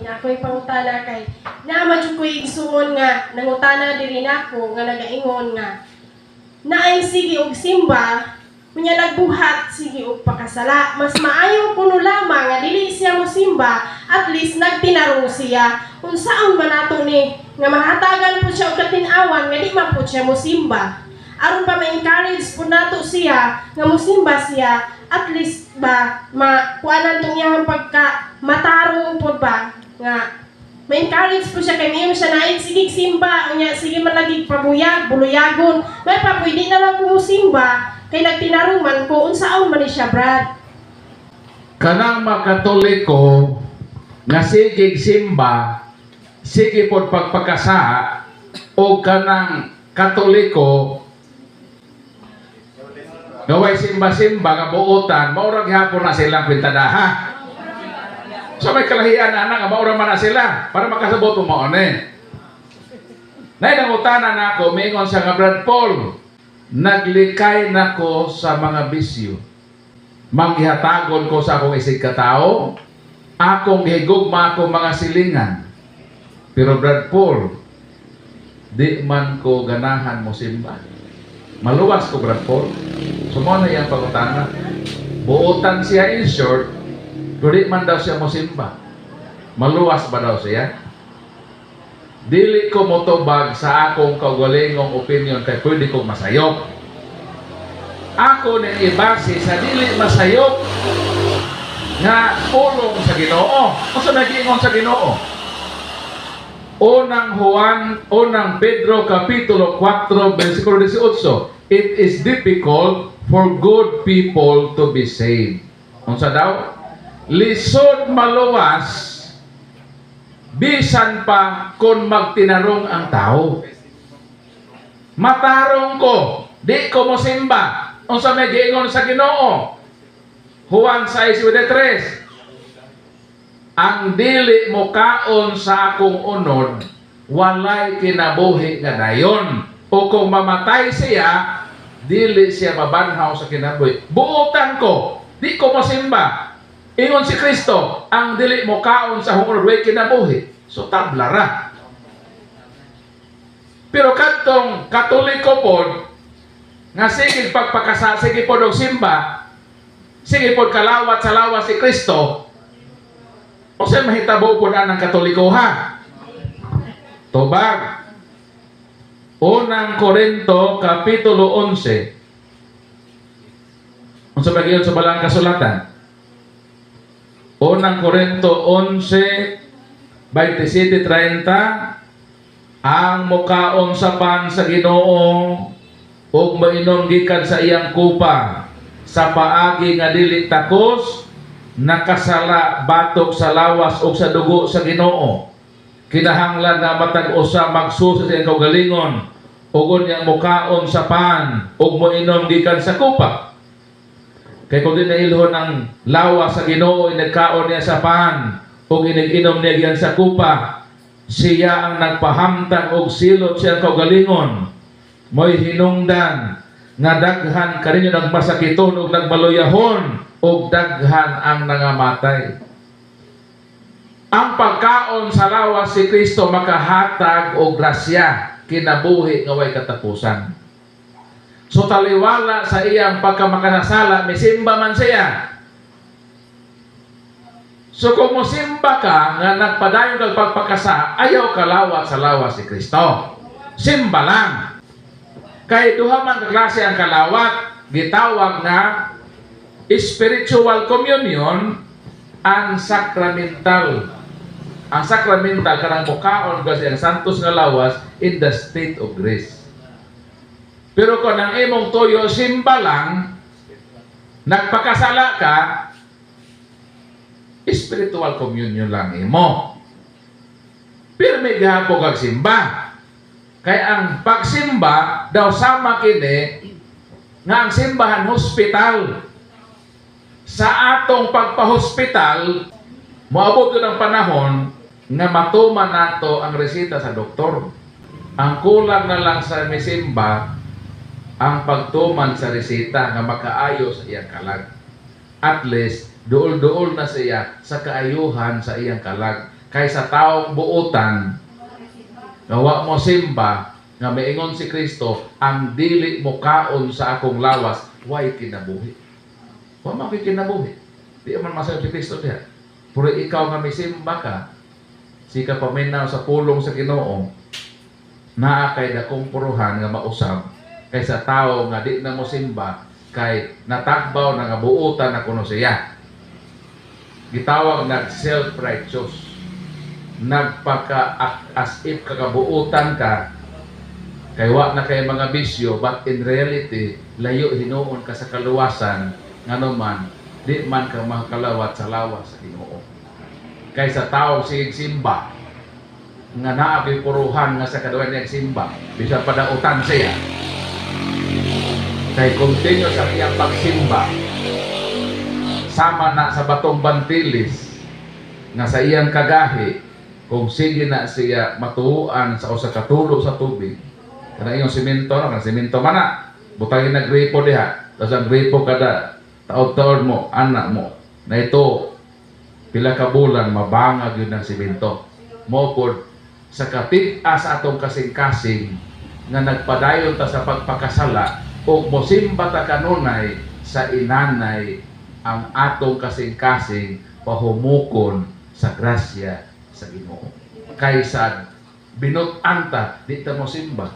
Nya ako'y pangutana kay naa man jud ko'y igsuon nga nangutana diri nako nga nagaingon nga naay sige og simba, unya nagbuhat sige og pakasala. Mas maayo kuno lamang nga dili siya mo simba, at least nagtinarong siya. Unsaon man nato ni nga mahatagan po siya og katin-awan nga di man po siya mo simba, aron pa ma-encourage po nato siya nga mosimba siya, at least ba ma kuanan tong iyang pagka matarong pod ba nga ma-encourage po siya, kay mayon siya naay sige simba, unya sige man lagi pabuyag buluyagon, may pa pwede na lang ko simba kay nagtinarong man ko. Unsaon man ni siya, Brad? Kanang makatoliko nga sige simba, sige pod pagpakasa, o kanang Katoliko nga way simba-simba nga buotan, mao ra gihapon na silang kwintadaha. So may kalahian na nga mao ra man na sila para makasabot mo mao ni. Nay nangutana na ako, miingon siya nga, "Brad Paul, naglikay nako sa mga bisyo. Manggihatagon ko sa akong isig katao, akong gihigugma akong mga silingan. Pero Brad Paul, di man ko ganahan mo simba. Maluwas ko, Brad Paul?" So mao na iyang pangutana. Buotan siya in short, pero di man daw siya mo simba. Maluwas ba daw siya? Dili ko motubag sa akong kaugalingong opinion kay pwede kong masayop. Ako ning ibase sa dili masayop nga pulong sa Ginoo. Unsa may giingon sa Ginoo? Unang Juan, Unang Pedro kapitulo 4 versikulo 18. "It is difficult for good people to be saved." Unsa daw? Lisod maluwas bisan pa kung magtinarong ang tao. Matarong ko, di ko mo simba. Unsa may giingon sa Ginoo? Juan 6:23. "Ang dili mo kaon sa akong unod, walay kinabuhi nga dayon. O kung mamatay siya, dili siya mabanhaw sa kinabuhi." Buotan ko, di ko mosimba. Ingon si Kristo, "Ang dili mo kaon sa akong unod, walay kinabuhi." So tabla ra. Pero kadtong Katoliko pod nga sige pagpakasa, sige pod og simba, sige pod kalawat sa lawas si Kristo, unsay mahitabo pod anang Katoliko, ha? Tubag. Unang Korinto kapitulo 11. Unsa ba giyon sa balang kasulatan? Unang Korinto 11 27:30. "Ang mukaon sa pan sa Ginoo ug mainom gikan sa iyang kupa sa paagi nga dili takos, nakasala batok sa lawas ug sa dugo sa Ginoo. Kinahanglan nga matag usa magsusi sa iyang kaugalingon ug unyang mukaon sa pan ug moinom gikan sa kupa. Kay kung di nailhon ang lawas sa Ginoo inigkaon niya sa pan ug inig-inom niya gikan sa kupa, siya ang nagpahamtang og silot siyang kaugalingon. Mo'y hinungdan nga daghan kaninyo nagmasakiton ug nagmaluyahon ug daghan ang nangamatay." Ang pagkaon sa lawas si Kristo makahatag og grasya, kinabuhi nga way katapusan. So taliwala sa iyang pagkamakasasala, misimba man siya. So kung mosimba ka nga nagpadayon kag pagpakasa, ayaw kalawat sa lawas si Kristo. Simba lang. Kay duha man ka klase ang kalawat, gitawag nga spiritual communion and sacramental. Ang sacramental, kanang mukaon kasi ang santos nga lawas in the state of grace. Pero kung ang imong tuyo simba lang, nagpakasala ka, spiritual communion lang imo. Pero may gihapon kag simba. Kay ang pagsimba daw sama kini nga ang simbahan hospital. Sa atong pagpa-hospital, moabot yun ang panahon nga matuman nato ang resita sa doktor. Ang kulang na lang sa misimba ang pagtuman sa resita nga makaayo sa iyang kalag. At least, duol-duol na siya sa kaayuhan sa iyang kalag. Kaysa taong buutan nga wa mo simba, nga miingon si Kristo, "Ang dili mo kaon sa akong lawas, way kinabuhi." Wa man kay kinabuhi. Di man masayop si Kristo diha. Pero ikaw nga misimba ka, sige ka paminaw sa pulong sa Ginoo, naa kay dakong puruhan nga mausab kaysa tao nga di na mo simba kay natagbaw na nga buutan na kuno siya. Gitawag nag self-righteous. Nagpaka as if kakabuutan ka kay wa na kay mga bisyo, but in reality layo hinuon ka sa kaluwasan, ngano man di man ka makalawat sa lawas sa Ginoo. Kaysa tao sige simba nga naa ko'y puruhan nga sa kaduha niyang simba, bisan padautan siya, kay continue sa iyang pagsimba, sama na sa batong bantilis nga sa iyang kagahi, kung sige na siya matuuan sa usa ka tulo sa tubig, kana iyong simento na, kana simento man na butangin na gripo diha, tapos ang gripo kada taod-taod mo, anak mo na ito, pila ka bulan mabangag yun ang simento mo pod. Sa katig-a sa atong kasing-kasing nga nagpadayon ta sa pagpakasala ug mosimba ta kanunay, sa inanay ang atong kasing-kasing pahumukon sa grasya sa Ginoo kaysa binut-an ta, di ta mo simba.